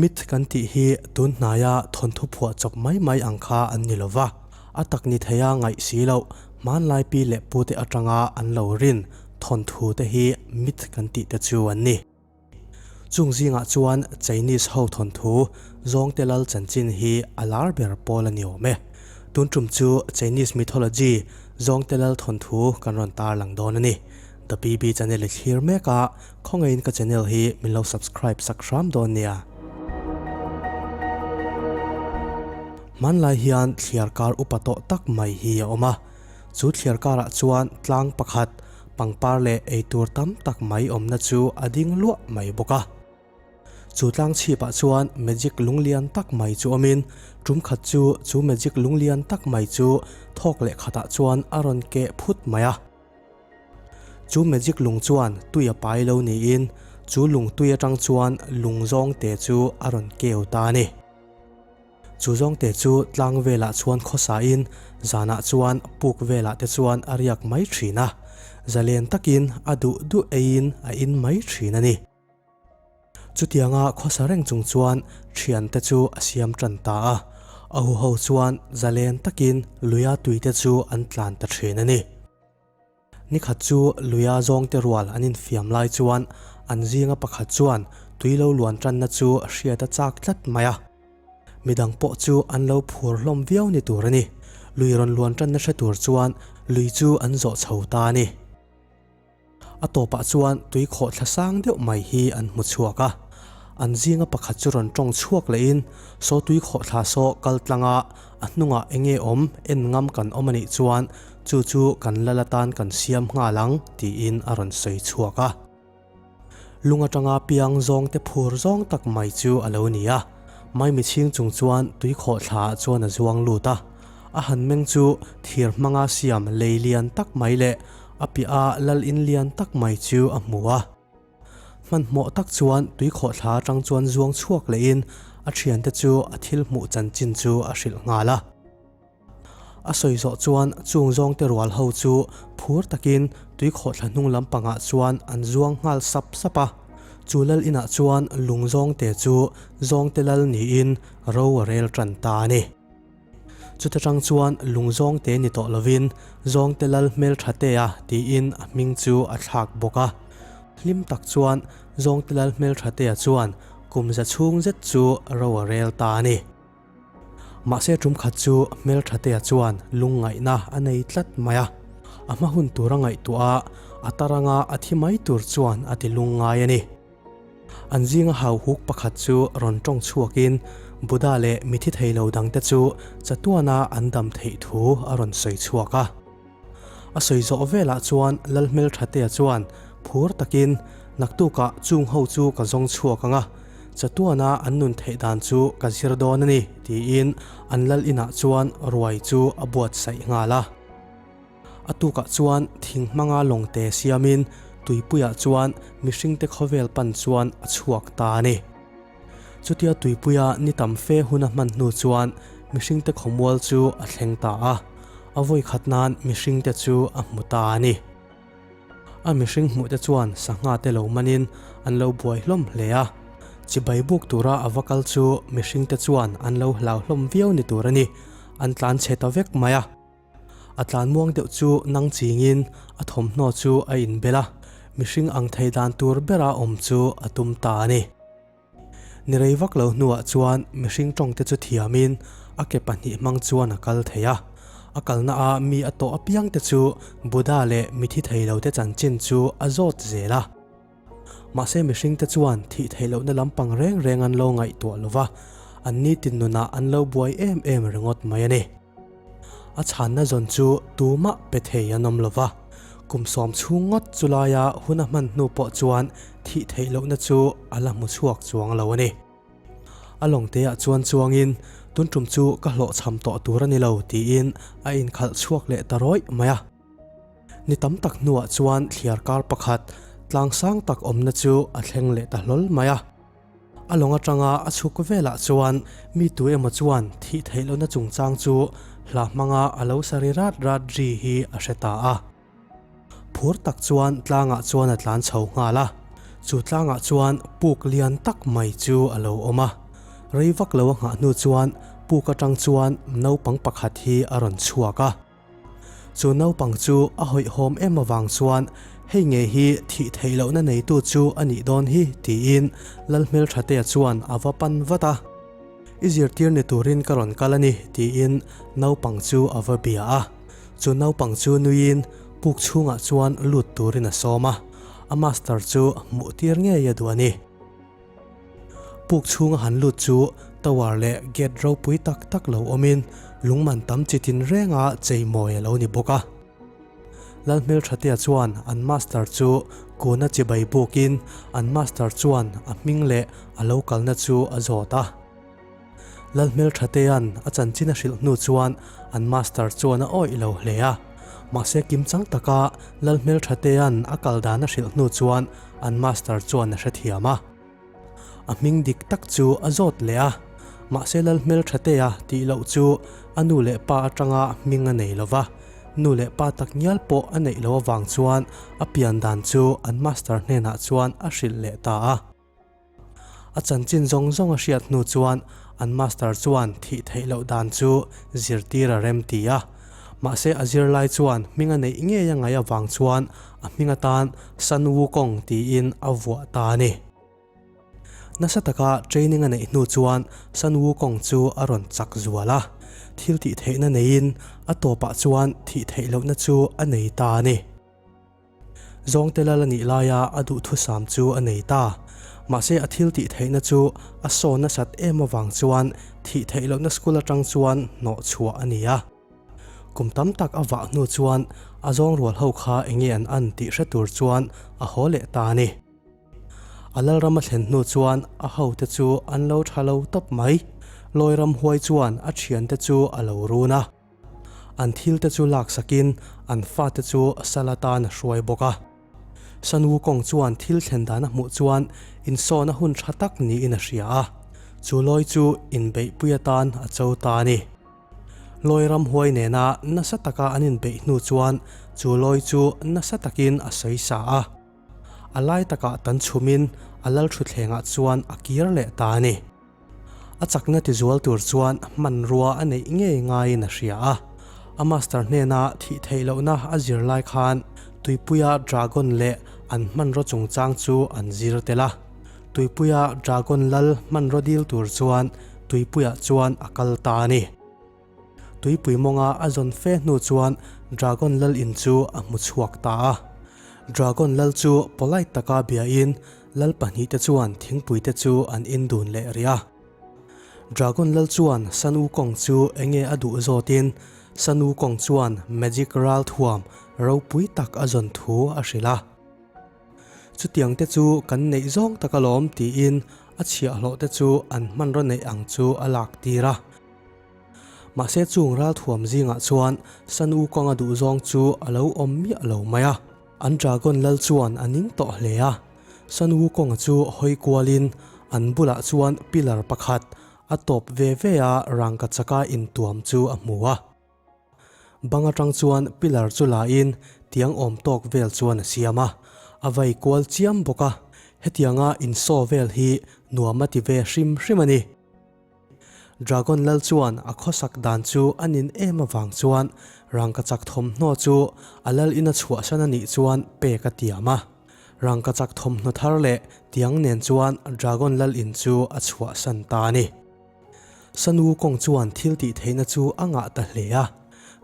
Myth kan tih hi tun hnaia thawnthu phuah chawp mai mai ang kha an ni lo va, a tak ni theia ngaih si loh hmanlai pi leh pute atanga an lo rin thawnthu te hi myth kan tih te chu an ni. Chung zingah chuan Chinese ho thawnthu Zawngte Lal chanchin hi a lar ber pawl a ni awm e. Tun tum chu Chinese mythology Zawngte Lal thawnthu kan rawn tarlang dawn a ni. The BB channel i thlir mek a, khawngaihin ka channel hi min lo subscribe sak hram dawn nia. Hmanlai hian thliar kar upa tawh tak mai hi a awm a. Chu thliar karah chuan tlang pakhat Pangpar leh eitur tam tak mai awmna chu a ding luah mai bawk a. Chu tlang chhipah chuan magic lunglian tak mai chu awmin tum khat chu chu magic lunglian tak mai chu thawk leh khatah chuan a rawn keh phut mai a. Chu magic lung chuan tui a pai lo niin chu lung tui atang chuan lung zawng te chu a rawn keu ta a ni. Chu zawngte chu tlang velah chuan khawsain zanah chuan puk velah te chuan a riak mai thin a, zalen takin a duh duh eiin a in mai thin a ni. Chutianga khawsa reng chung chuan thiante chu a siam tan ta a, a huho chuan zalen takin luia tuite chu an tlan ta thin a ni. Nikhat chu luia zawngte rual an infiam lai chuan an zinga pakhat chuan tui lo luan tanna chu hriat a chak tlat mai a. Midang pawh chu an lo phur hlawm viau ni tur a ni. Lui rawn luan tanna hre tur chuan lui chu an zawh chho ta a ni. A tawpah chuan tui khawh thla sang deuh mai hi an hmu chhuak a. An zinga pakhat chu rawn tawng chhuak lehin, Saw tui khawh thla saw kal tlanga a hnungah enge awm en ngam kan awm a nih chuan Chu chu kan lal atan kan siam nghal ang, tiin a rawn sawi chhuak a. Lung atanga piang zawngte phur zawng tak mai chu a lo ni a. Maimi chhing chung chuan tuikhawh thlaah chuan a zuang lut a. A han meng chu thir hmanga siam lei lian tak mai leh a piah a lal in lian tak mai chu a hmu a. Hmanhmawh tak chuan tuikhawh thla atang chuan zuang chhuak lehin a thiante chu a thil hmuh chanchin chu a hrilh nghal a. A sawi zawh chuan chung zawngte rual ho chu phur takin tuikhawhthla hnung lampangah chuan an zuang nghal sap sap a. Chu lal inah chuan lung zawngte chu zawngte lal niin ro a rel tan ta a ni. Chuta tang chuan lung zawngte ni tawh lovin zawngte lal hmelthatea tiin a hming chu a thlak bawk a. Hlim tak chuan zawngte lal hmelthatea chuan kum za chhung zet chu ro a rel ta a ni. Mahse tum khat chu hmelthatea chuan lungngaihna a nei tlat mai a, a hma hun tur a ngaihtuah a, a taranga a thi mai tur chuan a ti lungngai a ni. An zinga hauhuk pakhat chu rawn tawng chhuakin Buddha leh mithi thei lo dangte chu chatuana an dam theih thu a rawn sawi chhuak a. A sawi zawh velah chuan Lalhmelthatea chuan phur takin, Naktukah chung ho chu ka zawng chhuak ang a, chatuana an nun theih dan chu ka zir dawn a ni, tiin an lal inah chuan ruai chu a buatsaih nghal a. A tukah chuan thing hmanga lawngte siamin tuipuiah chuan mihringte khawvel pan chuan a chhuak ta a ni. Chutia tuipuia ni tam fe hun a hman hnu chuan mihringte khawmual chu a thleng ta a, a vawi khat nan mihringte chu a hmu ta a ni. A mihring hmuhte chuan sangha te lo manin an lo buai hlawm hle a, chibai buk tura a va kal chu mihringte chuan an lo hlau hlawm viau ni tur a ni, an tlan chhe ta vek mai a. A tlan muang deuh chu nang chingin a thawmhnaw chu a inbel a, mihring ang thei dan tur bera awm chu a tum ta a ni. Ni rei vak lo hnuah chuan mihring tawngte chu thiamin a ke pahnih hmang chuan a kal thei a. A kalna a mi a tawh apiangte chu Buddha leh mithi thei lote chanchin chu a zawt zel a. Mahse mihringte chuan thih theih lohna lampang reng reng an lo ngaihtuah lo va, an nitin nunah an lo buai em em ringawt mai a ni. A chhanna zawn chu tumah pe thei an awm lo va, kum sawm chhung ngawt chu laia hun a hman hnu pawh chuan thih theih lohna chu a la hmu chhuak chuang lo a ni. A lawngteah chuan chuangin tun tum chu ka hlawhchham tawh tur a ni lo tiin a inkhalh chhuak leh ta rawih mai a. Ni tam tak hnuah chuan thliar kar pakhat tlang sang tak awmna chu a thleng leh ta hlawl mai a. A lawng atanga a chhuk velah chuan mi tu emaw chuan thih theih lohna chungchang chu hla hmanga a lo sa ri rat rat ri hi a hre ta a. Phur tak chuan tlangah chuan a tlan chho nghal a, chu tlangah chuan puk lian tak mai chu a lo awm a. Rei vak lo a nghah hnu chuan puk atang chuan naupang pakhat hi a rawn chhuak a. Chu naupang chu a hawihhawm em avang chuan hei ngei hi thih theih lohna neitu chu a nih dawn hi tiin Lalhmelthatea chuan a va pan vat a. I zirtir ni turin ka rawn kal a ni tiin naupang chu a va bia a. Chu naupang chu nuiin puk chhungah chuan lut turin a sawm a, a master chu hmuh tir ngei a duh a ni. Puk chhunga han lut chu tower leh gate ropui tak tak lo awmin lungman tam chi tin renga cheimawi a lo ni bawk a. Lalhmelthatea chuan an master chu kuna chibai bukin an master chuan a hming leh a lo kalna chu a zawt a. Lalhmelthatea'n a chanchin a hrilh hnu chuan an master chuan a awih lo hle a. Mahse kimchang taka Lalhmelthatea'n a kal dan a hrilh hnu chuan an master chuan a hrethiam a. A hming dik tak chu a zawt leh a. Mahse Lalhmelthatea tih loh chu a nu leh pa atanga hming a nei lo va. Nu leh pa tak ngial pawh a neih loh avang chuan a pian dan chu an master hnenah chuan a hrilh leh ta a. A chanchin zawng zawng a hriat hnu chuan an master chuan thih theih loh dan chu zirtir a rem ti a. Mahse a zirlai chuan hming a neih ngei a ngaih avang chuan a hming atan Sun Wukong tiin a vuah ta a ni. Nasa taka training a neih hnu chuan Sun Wukong chu a rawn chak zual a. Thil tih theihna neiin a tawpah chuan thih theih lohna chu a nei ta a ni. Zawngte lal a nih laia a duhthusam chu a nei ta. Mahse a thil tih theihna chu a sawn nasat em avang chuan thih theih lohna school atang chuan hnawh chhuah a ni a. Kum tam tak a vah hnu chuan a zawng rual ho kha enge an an tih hre tur chuan a haw leh ta a ni. A lalram a thlen hnu chuan a hote chu an lo tha lo tawp mai. Lawi ramhuai chuan a thiante chu a lo run a. An thilte chu laksakin an fate chu sal atan a hruai bawk a. Sun Wukong chuan thil thlen dan a hmuh chuan insawn a hun tha tak niin a hria a, chu lawi chu inbeihpui atan a cho ta a ni. Lawi ramhuai nena nasa taka an inbeih hnu chuan chu lawi chu nasa takin a sawi sa a. A lai takah tan chhumin a lal thutthlengah chuan a kir leh ta a ni. A chakna tizual tur chuan hmanrua a neih ngei ngaiin a hria a. A master hnena thih theih lohna a zir lai khan tuipuia dragon leh an hmanraw chungchang chu an zir tel a. Tuipuia dragon lal hmanraw dil tur chuan tuipuiah chuan a kal ta a ni. Tuipui mawnga a zawn fe hnu chuan Dragon Lal in chu a hmu chhuak ta a. Dragon Lal chu polite taka biain Lal pahnihte chuan thingpuite chu an in dun leh rih a. Dragon Lal chuan Sun Wukong chu enge a duh zawtin Sun Wukong chuan magic ral thuam ropui tak a zawn thu a hrilh a. Chutiang te chu kan neih zawng tak alawm tiin a chhiahhlawh te chu an hmanraw neih ang chu a lak tir a. Mahse chung ralthuam zingah chuan San Wukong-a duhzawng chu a lo awm miah lo mai a. An dragon lal chuan a ning tawh hle a. San Wukong-a chu hawi kualin an bulah chuan pillar pakhat a tawp ve ve a rangkachaka intuam chu a hmu a. Bang atang chuan pillar chu la in tiang awm tawk vel chuan a siam a, a vai kual chiam bawk a. Hetianga insaw vel hi nuam a ti ve hrim hrim a ni. Dragon lal chuan a khawsak dan chu a nin em avang chuan rangkachak thawmhnaw chu a lal ina chhuahsan a nih chuan pek a tiam a. Rangkachak thawmhnaw thar leh tiang nen chuan Dragon lal in chu a chhuahsan ta a ni. Sun Wukong chuan thil tih theihna chu a ngah ta hle a.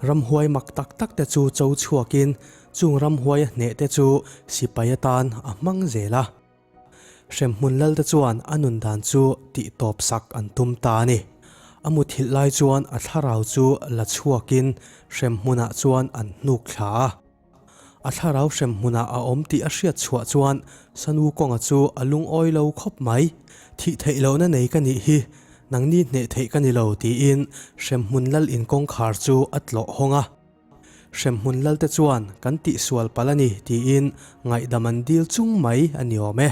Ramhuai mak tak tak te chu cho chhuakin chung ramhuai a hneh te chu sipai atan a hmang zel a. Hremhmun lalte chuan a nun dan chu tih tawp sak an tum ta a ni. A muthilh lai chuan a thlarau chu la chhuakin hremhmunah chuan an hnuk thla a. A thlarau hremhmunah a awm tih a hriat chhuah chuan Sun Wukong-a chu a lungawi lo khawp mai. Thih theih lohna nei ka nih hi, nangni hneh theih ka ni lo tiin hremhmun lal inkawngkhar chu a tlawh hawng a. Hremhmun lalte chuan kan tihsual palh a ni tiin ngaihdam an dil chung mai a ni awm e.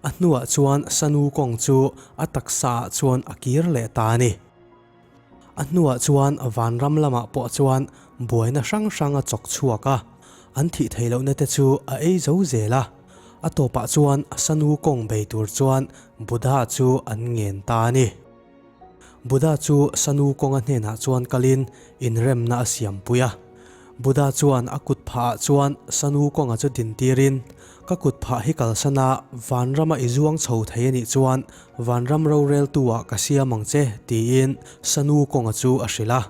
A hnuah chuan Sun Wukong chu a taksaah chuan a kir leh ta a ni. A hnuah chuan vanram lamah pawh chuan buaina hrang hrang a chawk chhuak a, an thih theih lohna te chu a ei zo zel a. A tawpah chuan Sun Wukong bei tur chuan Buddha chu an ngen ta a ni. Buddha chu Sun Wukong-a hnenah chuan kalin inremna a siampui a. Buddha chuan a kut phahah chuan Sun Wukong-a chu dintirin, Ka kut phah hi kalsan a, vanrama i zuang chho thei a nih chuan vanram roreltu-ah ka siam ang che, tiin Sun Wukong-a chu a hrilh a.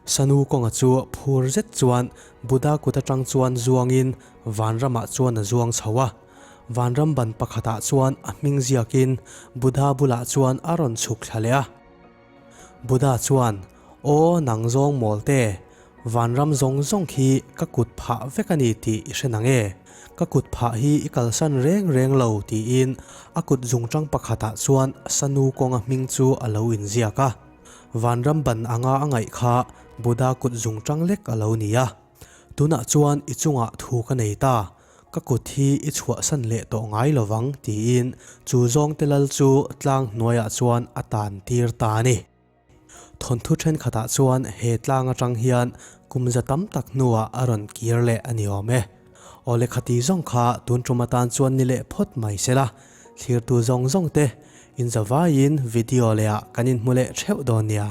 Sanu kawnga chu phur zet chuan Buddha kut atang chuan zuangin vanramah chuan a zuang chho a. Vanram ban pakhatah chuan a hming ziakin Buddha bulah chuan a rawn chhuk thla leh a. Buddha chuan, Aw nang zawng mawl te, vanram zawng zawng khi ka kut phah vek a ni tih i hre nang e. Ka kut phah hi i kalsan reng reng lo tiin a kut zungtang pakhatah chuan Sanu kawnga hming chu a lo inziak a. Vanram ban anga a ngaih kha Buddha kut zung tang lek a lo ni a. Tunah chuan i chungah thu ka nei ta, ka kut hi i chhuahsan leh tawh ngai lo vang tiin chu zawngte lal chu tlang hnuaiah chuan a tan tir ta a ni. Thawnthu thenkhatah chuan he tlang atang hian kum za tam tak hnuah a rawn kir leh a ni awm e. Aw lehkha ti zawng kha tun tum atan chuan ni leh phawt mai se la, thlirtu zawng zawng te inzavaiin video lehah kan inhmu leh theuh dawn nia.